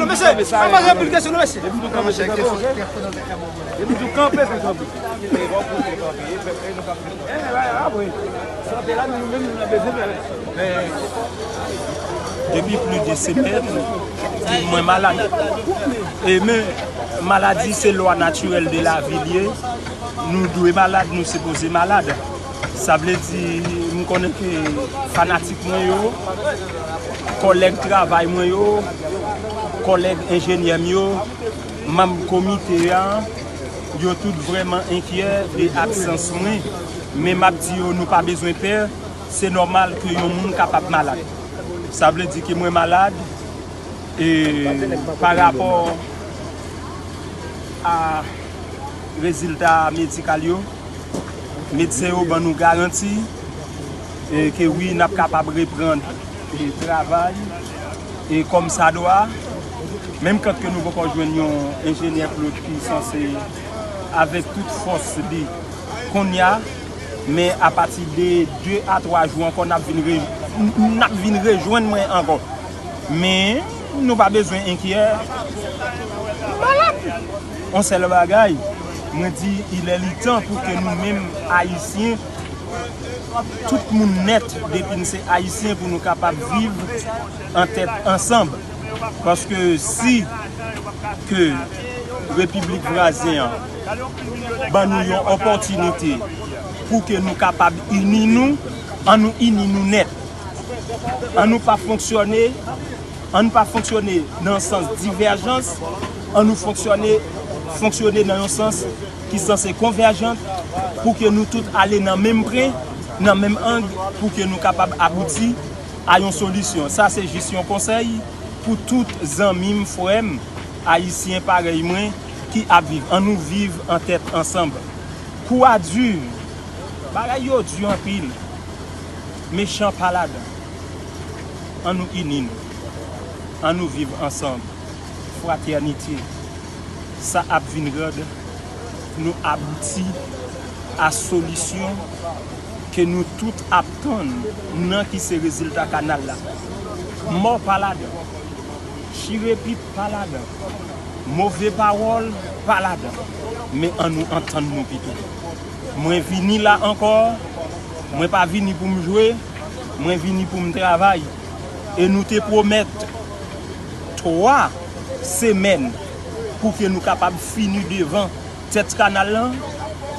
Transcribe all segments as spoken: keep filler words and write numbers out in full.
Mesye, pa poze anpil kesyon, non, mesye. Depi plis de semèn, mwen malad. E men, maladi se lwa natirèl de lavi l ye. Nou dwe malad, nou sipoze malad. Sa vle di, m konnen ke fanatik mwen yo, kòlèg travay mwen yo, kòlèg enjenyè m yo, manm komite a, yo tout vrèman enkyè de absans mwen. Men m ap di yo, nou pa bezwen pè, se nòmal ke yon moun kapab malad. Sa vle di ke mwen malad, e pa rapò a rezilta medikal yo, medsen yo ban nou garanti, e ke wi, n ap kapab reprann, e travay, e kòm sa dwa. Menm kan ke nou poko jwenn yon enjenyè Claude ki sanse avèk tout fòs li kounye a, men apati de de a twa jou ankò, n ap vin re-, n ap vin rejwenn mwen ankò. Men, nou pa bezwen enkyè. Malad! Yon sèl bagay, mwen di, il est le temps pou ke nou menm Ayisyen, tout moun nèt, depi n se Ayisyen, pou nou kapab viv an tèt ansanm. Paske si ke Repiblik vwazen an ban nou yon opòtinite pou ke nou kapab ini nou, ann nou ini nou nèt. Ann nou pa fonksyone, ann nou pa fonksyone nan sans divèjans, ann nou fonksyone, fonksyone nan yon sans ki sanse konvèjan pou ke nou tout ale nan menm pwen, nan menm ang, pou ke nou kapab abouti a yon solisyon. Sa se jis yon konsèy pou tout zanmi m, frè m, ayisyen parèy mwen ki ap viv. Ann nou viv an tèt ansanm. Kou a di, bagay yo di anpil. Mechan pa ladan. Ann nou ini nou. Ann nou viv ansanm. Fratènite. Sa ap vin rann nou abouti a solisyon ke nou tout ap tann nan ki se rezilta kanal la. Mò pa ladan. Chire pit pa ladan. Move pawòl pa ladan. Men ann nou antann nou pito. Mwen vini la ankò, mwen pa vini pou m jwe, mwen vini pou m travay. E nou te pwomèt twa semèn pou ke nou kapab fini devan tèt kanal lan.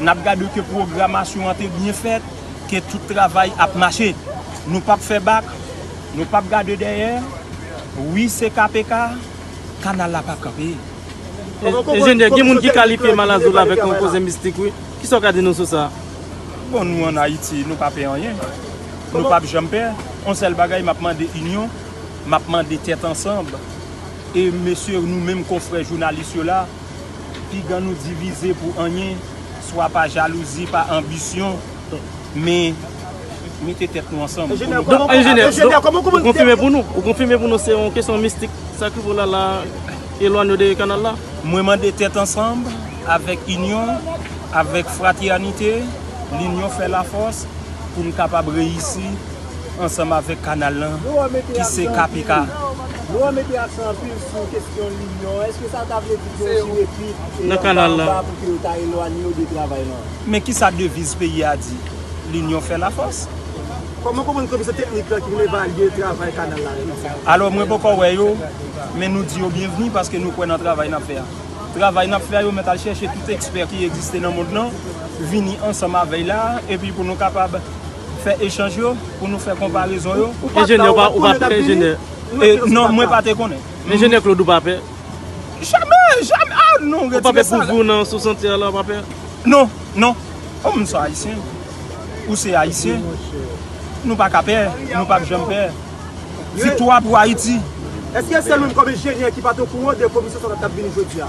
N ap gade ke pwogramasyon an te byen fèt, ke tout travay ap mache. Nou p ap fè bak, nou p ap gade dèyè. Wi, se K P K, kanal la p ap kanpe. Enjenyè, gen moun ki kalifye Malazzo la avèk yon koze mistik, wi. Kisa w ka di nou sou sa? Bon, nou ann Ayiti, nou pa pè anyen. Nou p ap janm pè. Yon sèl bagay, m ap mande inyon, m ap mande tèt ansanm. E mesye, nou menm konfrè jounalis yo la, piga nou divize pou anyen, swa pa jalouzi, pa anbisyon, men mete tèt nou ansanm. Enjenyè, Donk, enjenyè, enjenyè, kòman, kòman, ou konfime pou nou? Ou konfime pou nou se yon kesyon mistik, sa ki vo lala elwanye de kanal la? Mwen mande tèt ansanm, avèk inyon, avèk fratènite, linyon fè lafòs, pou n kapab reyisi ansanm avèk kanal lan, ki se K P K. Nou an mete aksan anpil sou kesyon linyon. Èske sa ta vle di ke yon chire pit e nan kanal la pou ke yo ta elwanye yo de travay lan? Men kisa deviz peyi a di? Linyon fè lafòs. Kòman konprann komisyon teknik lan ki vin evalye travay kanal la reyisi? Alò, mwen poko wè yo, men nou di yo byenvni paske nou kwè nan travay n ap fè a. Travay n ap fè a, yo mèt al chèche tout ekspè ki egziste nan mond lan, vini ansanm avè l la, epi pou nou kapab fè echanj yo, pou nou fè konparezon yo. Enjenyè, ou pa, ou pa pè, enjenyè? E, non, mwen pa te konnen. Enjenyè Claude, ou pa pè? Jamè, jamè. Ah, non, retire sa la. Ou pa pè pou vou nan sou santye a la, ou pa pè? Non, non. Kòm m se ayisyen, ou se ayisyen, nou pa ka pè, nou p ap janm pè. Viktwa pou Ayiti! Èske sèl ou menm kòm enjenyè ki pa t okouran de komisyon sa k ap vini jodi a?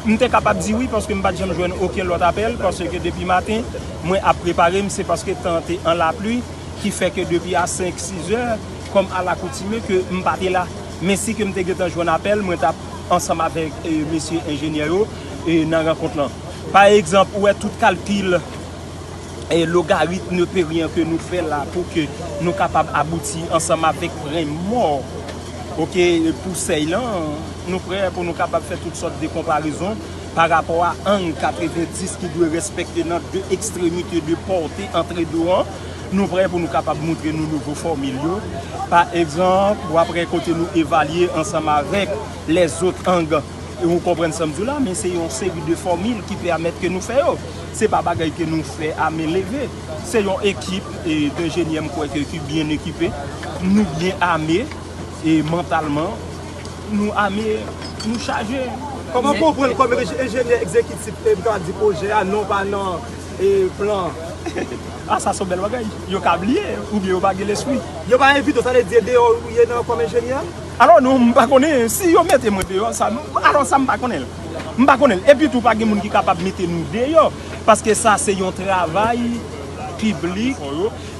M te kapab di wi, paske m pa t janm jwenn okenn lòt apèl, paske depi maten, mwen ap prepare m, se paske tan an te an lapli, ki fè ke depi a senk, sis è, kòm alakoutime, ke m pa te la. Men si ke m te gentan jwenn apèl, mwen t ap ansanm avèk, e, mesye enjenyè yo, e, nan rankont lan. Pa egzanp, ou wè tout kalkil, e, logaritm de peryen ke nou fè la pou ke nou kapab abouti ansanm avèk pwen mò Ok, pou sèy lan, nou prè pou nou kapab fè tout sòt de konparezon pa rapò a ang katrevenndis ki dwe respekte nan de ekstremite de pòte ant de an. Nou prè pou nou kapab moutre nou nouvo fòmil yo. Pa egzanp, w ap wè kote nou evalye ansanm avèk lèzòt ang. E ou konprann sa m di w la, men se yon seri de fòmil ki pèmèt ke nou fè yo. Se pa bagay ke nou fè a men leve. Se yon ekip e, denjenyè m kwè ke ki byen ekipe. Nou byen ame e mantalman. Nou ame, nou chaje. Kòman konprann kòm enjenyè egzekitif e m ka di pwojè a, non pa nan e, plan? A, sa se yon bèl bagay. Yo ka bliye, oubyen yo pa gen lespri. Yo pa envite w, sa vle di e deyò ou ye nan kòm enjenyè? Alò non, m pa konnen. Si yo mete mwen deyò, sa, alò sa m pa konnen l. M pa konnen l. Epi tou, pa gen moun ki kapab mete nou deyò. Paske sa se yon travay piblik.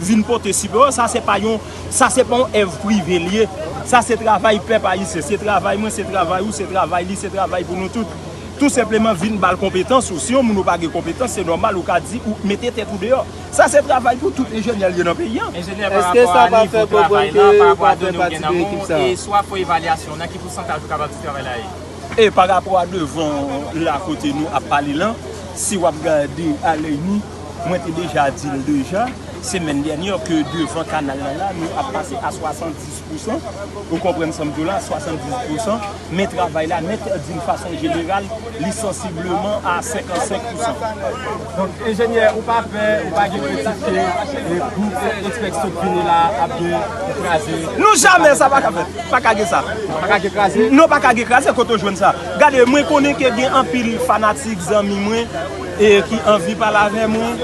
Vin pote sipò, sa se pa yon, sa se pa yon èv prive l ye. Sa se travay pèp ayisyen. Se travay mwen, se travay ou, se travay li, se travay pou nou tout. Tou senpleman vin ba l konpetans ou. Si yon moun ou pa gen konpetans, se nòmal ou ka di ou mete tèt ou deyò. Sa se travay pou tout enjenyè l ye nan peyi an. Enjenyè, pa Èske rapò sa a pa nivo fè travay konprann la, ke pa rapò a pa fè done ou gen pati nan de men ekip w, sa? E swa fò evalyasyon, nan ki pousantaj ou kapab di travay la ye? E pa rapò a devan la kote nou ap pale lan, si w ap gade alèy nou, mwen te deja di l deja, semèn dènyè ke devan kanal lan la, nou ap pase a swasanndis pousan, ou konprann sa m di w la, swasanndis pousan, men travay la nèt, d'une façon générale, li sansibleman a senkannsenk pousan. Donk, enjenyè, ou pa pè, ou pa gen kretitke, e, gwoup Eksprès Sot vini la ap gen kraze? Non, jamè, sa pa ka fèt. Pa ka gen sa. Pa ka gen kraze? Non, pa ka gen kraze, kote w jwenn sa? Gade, mwen konnen ke gen anpil fanatik, zanmi mwen, e ki anvi pale avè mwen,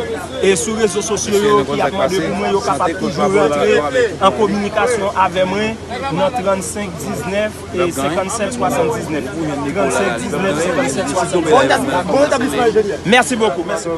e sou rezo sosyo yo, ki ap mande pou mwen, yo kapab toujou rantre an kominikasyon avè mwen nan trannsenk diznèf e senkannsèt swasanndiznèf. Trannsenk diznèf, senkannsèt swasanndiznèf. Bon etablisman, enjenyè. Mèsi bokou. Mèsi.